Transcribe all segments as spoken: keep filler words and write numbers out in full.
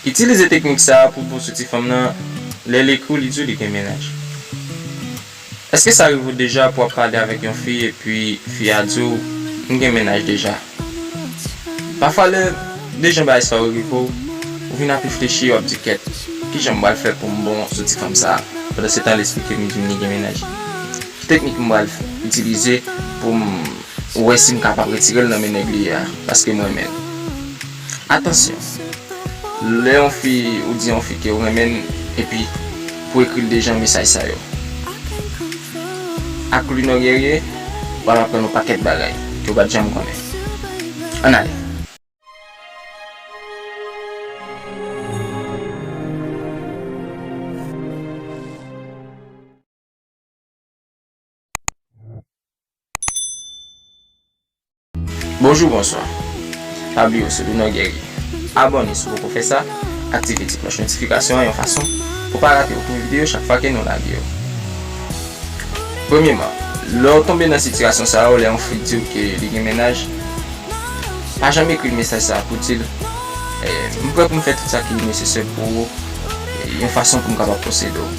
Itilize teknik sa a pou w bon sou ti fanm nan lè l ekri w, li di w li gen mennaj. Èske sa rive w deja pou w ap pale avèk yon fi epi fi a di w, "M gen mennaj deja"? Pafwa lè de jan bagay sa yo rive w, ou vin ap reflechi, w ap di, "Kèt, kijan m pral fè pou m bon sou ti fanm sa a?" Pandan se tan l esplike m, li di m li gen mennaj. Ki teknik m pral itilize pou m wè si m kapab retire l nan men nèg li a, paske m renmen l? Atansyon, lè yon fi, ou di yon fi ke w renmen l, epi pou ekri l de jan mesaj sa yo. Ak Luno Guerrier, w ap aprann yon pakèt bagay ke w pa t janm konnen. Ann ale! Bonjou, bonswa. Pa bliye w se Luno Guerrier. Abòne si w poko fè sa, aktive ti klòch notifikasyon an yon fason pou w pa rate okenn videyo chak fwa ke nou lage yo. Premyeman, lè w tonbe nan sitiyasyon sa yo, lè yon fi di w ke li gen mennaj, pa janm ekri l mesaj sa a pou di l, eh, "M prè pou m fè tout sa ki nesesè pou ou, eh, yon fason pou m kapab posede w."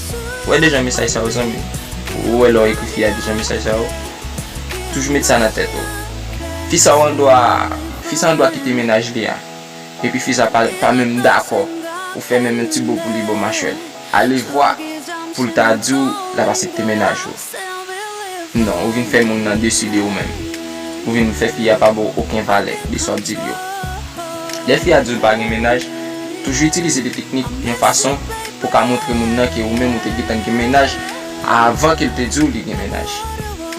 Ou wè deja mesaj sa yo, zanmi? Ou wè lè w ekri fi a deja mesaj sa yo? Toujou met sa nan tèt ou. Fi sa yo andwa, fi sa andwa kite mennaj li a. Epi fi sa pa, pa menm dakò ou fè menm yon ti bo pou li bò machwè l. Alevwa pou l ta di w l ap aksepte mennaj ou. Non, ou vin fè moun nan desi de ou menm. Ou vin fè fi a pa ba w okenn valè de sa w ap di l yo. Lè fi a di w l pa gen mennaj, toujou itilize de teknik yon fason pou w ka montre moun nan ke ou menm ou te gentan gen mennaj avan ke l te di w li gen mennaj.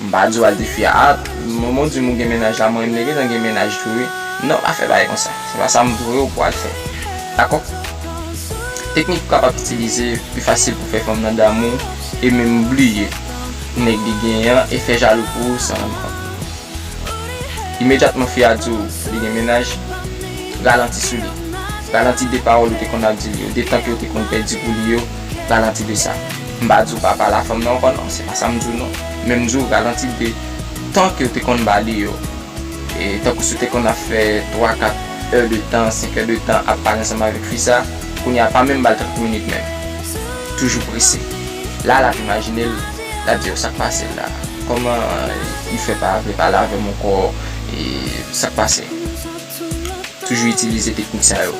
M pa di w al di fi a, "A, manman w di m ou gen mennaj la, mwen menm gentan gen mennaj tou wi." Non, pa fè bagay konsa. Se pa sa m voye w pou w al fè. Dakò? Teknik ou kapab itilize pi fasil pou fè fanm nan damou e menm bliye nèg li genyen an e fè jalou pou ou san rann kont. Imedyatman fi a di w li gen mennaj, ralanti sou li. Ralanti de pawòl ou te konn ap di li yo, de tan ke w te konn pèdi pou li yo, ralanti de sa. M pa di w pa pale a fanm nan ankò non, se pa sa m di w non. Men m di w ralanti de tan ke w te konn ba li yo. E tankou si w te konn ap fè twa, kat è de tan, senk è de tan ap pale ansanm avèk fi sa, kounye a pa menm ba l trant minit menm. Toujou prese. La, l ap imajine l, l ap di, "Yo, sa k pase l la? Kòman li fè pa vle pale avè m ankò? E sa k pase?" Toujou itilize teknik sa yo.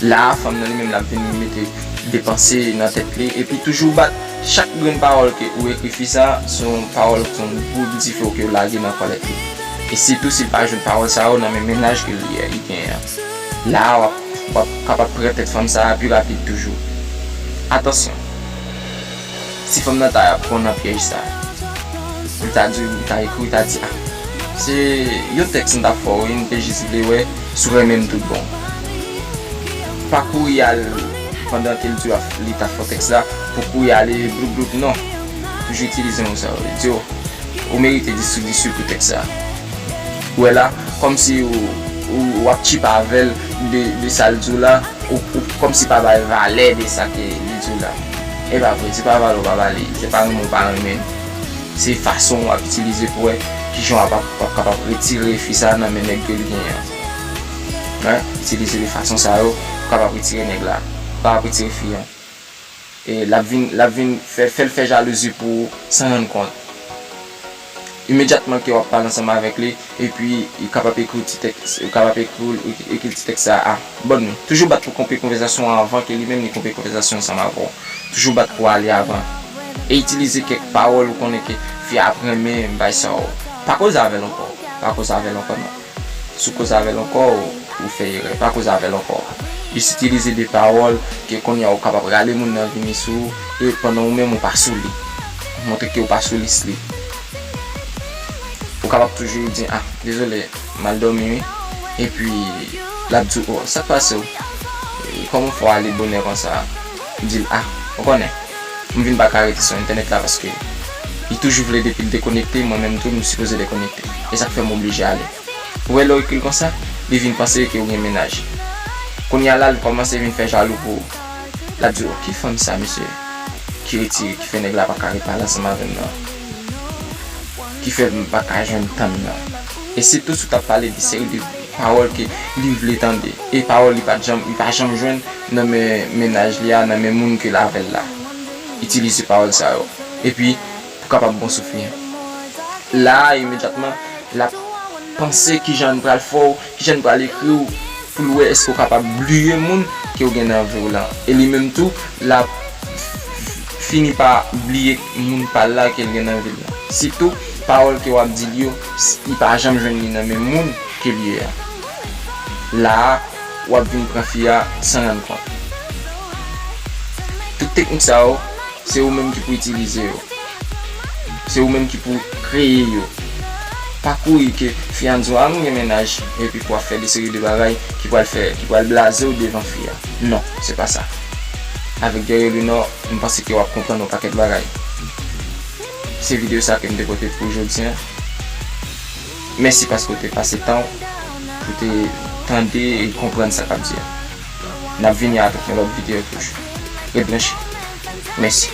La, fanm nan li menm l ap vin mete de panse nan tèt li, epi toujou bat chak grenn pawòl ke ou ekri fi sa, se yon pawòl, se yon boul dife ke w lage nan kòlèt li. E sitou si l pa jwenn pawòl sa yo nan men mennaj ke li, li genyen an. La a, w ap, w ap kapab pran tèt fanm sa a pi rapid toujou. Atansyon! Si fanm nan ta pran nan pyèj sa, li ta di, li ta ekri, li ta di, "A, se yon tèks m t ap fè w wi, m te jis vle wè si w renmen m tout bon." Pa kouri al, pandan ke l di w ap, li t ap fè w tèks la, pou kouri ale bloup bloup, non. Toujou itilize mo sa yo. Di yo, "Ou merite disi disi pou tèks sa." Ou wè la, kòmsi ou, ou, w ap tchipa avè l de, de sa l di w la, ou, ou kòmsi pa bay valè de sa ke li di w la. E pa vre, se pa valè w pa ba li, se pa renmen w pa renmen l. Se fason w ap itilize pou wè kijan w ap, w ap kapab retire fi sa nan men nèg ke l genyen an. Wi, itilize de fason sa yo, ou kapab retire nèg la, ou kapab retire fi an. E l ap vin, l ap vin fè, fè l fè jalouzi pou ou san rann kont. Imedyatman ke w ap pale ansanm avèk li, epi li kapab ekri w ti tèks, li kapab ekri w, ekri l ti tèks sa a, "A, bòn nwi." Toujou bat pou kanpe konvèsasyon an avan ke li menm li kanpe konvèsasyon ansanm avè w. Toujou bat pou ale avan. E itilize kèk pawòl ou konnen ke fi a ap renmen bay sa yo. Pa koze avè l ankò. Pa koze avè l ankò non. Si w koze avè l ankò, ou fè erè. Pa koze avè l ankò. Jis itilize de pawòl ke kounye a ou kapab rale moun nan vini sou ou e pandan ou menm ou pa sou li. Montre ke ou pa sou lis li. Ou kapab toujou di, "A, dezole, m al dòmi wi." Epi, l ap di w, "O, sa k pase w? E kòman w fè w ale bonè konsa?" Di l, "A, ou konnen, m vin pa ka rete sou entènèt la paske li toujou vle depi l dekonekte, mwen menm tou m sipoze dekonekte. E sa k fè m oblije ale." Ou wè lè w ekri l konsa, li vin panse ke w gen mennaj. Kounye a la, l kòmanse vin fè jalou pou ou. L ap di w, "Ki fanm sa, mesye, ki retire, ki fè nèg la pa ka repale ansanm avè m nan? Ki fè m pa ka jwenn tan m nan?" E sitou si w t ap pale de seri de pawòl ke li vle tande. E pawòl li pa t janm, li pa janm jwenn nan men mennaj li a, nan men moun ke l avè l la. Itilize pawòl sa yo. Epi, pou kapab bon sou fi an. La a, imedyatman, l ap panse kijan l pral fè w, kijan l pral ekri w, pou l wè èske w kapab bliye moun ke w gen nan vi w lan. E li menm tou, l ap fini pa bliye moun pa l la ke l gen nan vi l lan. Sitou, pawòl ke w ap di l yo, s- li pa janm jwenn li nan men moun ke l ye a. La a, w ap vin pran fi a san rann kont. Tout teknik sa yo, se ou menm ki pou itilize yo. Se ou menm ki pou kreye yo. Pa kouri ke fi a di w, "A, m gen mennaj," epi pou w ap fè de seri de bagay ki pral fè, ki pral blaze w devan fi a. Non, se pa sa. Avèk Guerrier Lunor, m panse ke w ap konprann yon pakèt bagay. Se videyo sa ke m te pote pou jodi a. Mèsi paske w te pase tan w pou te tande e konprann sa k ap di a. N ap vini avèk yon lòt videyo toujou. Ret branche. Mèsi.